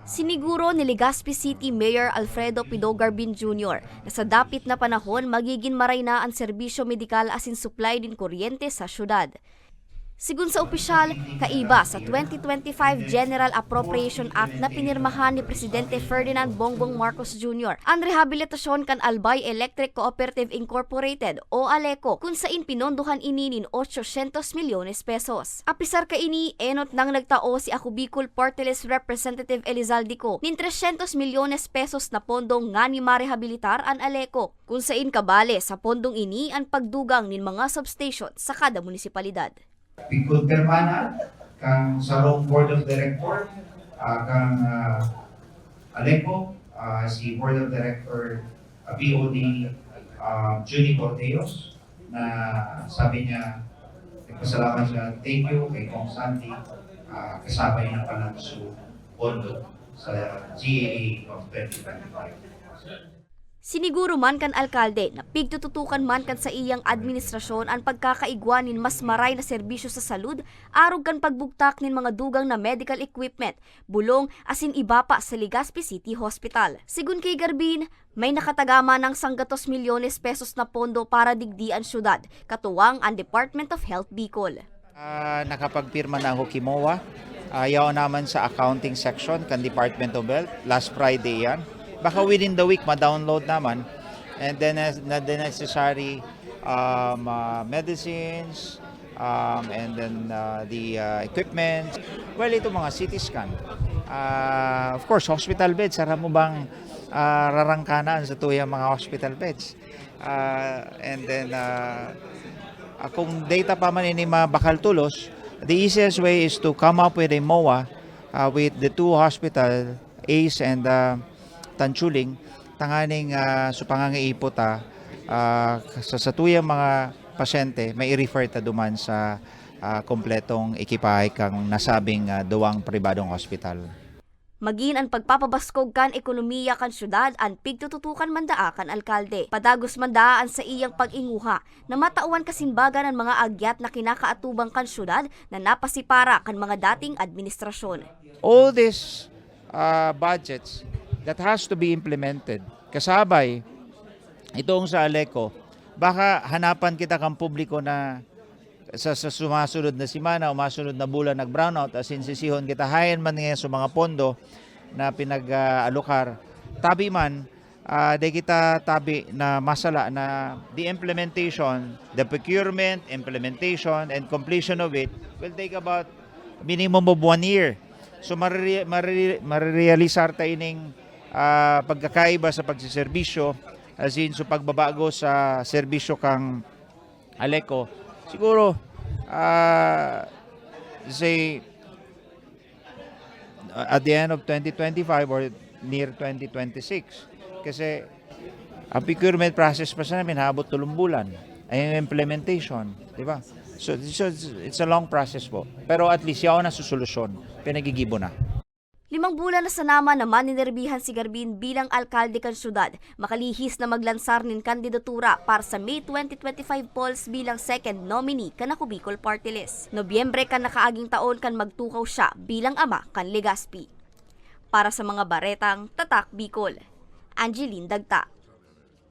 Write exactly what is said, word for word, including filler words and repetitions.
Siniguro ni Legazpi City Mayor Alfredo Pido Garbin Junior na sa dapit na panahon magigin maray na an serbisyo medikal asin supply nin kuryente sa syudad. Sigon sa opisyal, kaiba sa twenty twenty-five General Appropriation Act na pinirmahan ni Presidente Ferdinand Bongbong Marcos Junior, an rehabilitasyon kan Albay Electric Cooperative Incorporated o ALECO, kun sain pinondohan ini nin ochocientos milyones pesos. Apisar kaini, enot nang nagtao si Ako Bicol Party List Representative Elizalde Co nin trescientos milyones pesos na pondo nganing marehabilitar an ALECO, kun sain kabale sa pondong ini an pagdugang nin mga substation sa kada munisipalidad. Pigkonfirma na kan sarong board of director, ah, kan, ah, ALECO, ah, si board of director, ah, B O D, ah, Judy Corteos, na sabi niya, nagpasalamat siya, "Thank you kay Cong Santi, ah, kasabay na pala sa pondo sa G A A of twenty twenty-five." Siniguro man kan alkalde na pigtututukan man kan saiyang administrasyon an pagkakaigwa nin mas maray na serbisyo sa salud arog kan pagbugtak nin mga dugang na medical equipment, bulong asin iba pa sa Legazpi City Hospital. Sigon ki Garbin, may nakatagama nang sanggatos milyones pesos na pondo para digdi an syudad, katuwang an Department of Health Bicol. Ah, nakapagpirma na ako ki MOA. Ah, yaon naman sa accounting section kan Department of Health. Last Friday yan. Baka within the week, ma-download naman. And then, uh, na the necessary, um, uh, medicines, um, and then, uh, the, uh, equipment. Well, ito mga C T scan. Ah, of course, hospital beds. Aram mo bang, ah, rarangkanan sa tuyang mga hospital beds? Ah, and then, ah, ah, kung data pa man ini mabakal tolos, the easiest way is to come up with a MOA, ah, with the two hospital, Ace and, ah, Tanchuling, tanganing, ah, sa pangangaipo ta, ah, sa satuyang mga pasyente, mai-refer ta duman sa, ah, kompletong ekipahe kan nasabing, ah, duwang pribadong hospital. Magin an pagpapabaskog kan ekonomiya kan syudad an pigtututukan man daa kan alkalde. Padagos man daa an saiyang pag-inguha na matawan kasimbagan an mga agyat na kinakaatubang kan syudad na napasipara kan mga dating administrasyon. All these, uh, budgets that has to be implemented, kasabay itong sa ALECO, baka hanapan kita kan publiko na sa, sa sumasunod na semana o masunod na bulan nag-brownout, asin sisihon kita, haen man ngayon sa mga pondo na pinag-aalokar. Tabi man, ah, di kita tabi na masala na the implementation, the procurement, implementation, and completion of it will take about minimum of one year. So, marire-, marire-, marirealisar ta ining, ah, pagkakaiba sa pagsiserbisyo, as in, so pagbabago sa serbisyo kang ALECO. Siguro, ah, say, uh, at the end of twenty twenty-five or near twenty twenty-six. Kasi ang procurement process pa sana, minabot tulong bulan. Ay, yung implementation, di ba? So, so it's, it's a long process po. Pero at least, yaon na sa solusyon. Pinagigibo na. Limang bulan na sana man na maninerbihan si Garbin bilang alkalde kan syudad, makalihis na maglansar nin kandidatura para sa May twenty twenty-five polls bilang second nominee kan Ako Bicol Party List. Nobyembre kan nakaaging taon kan magtukaw siya bilang ama kan Legazpi. Para sa mga baretang Tatak Bicol, Angeline Dagta.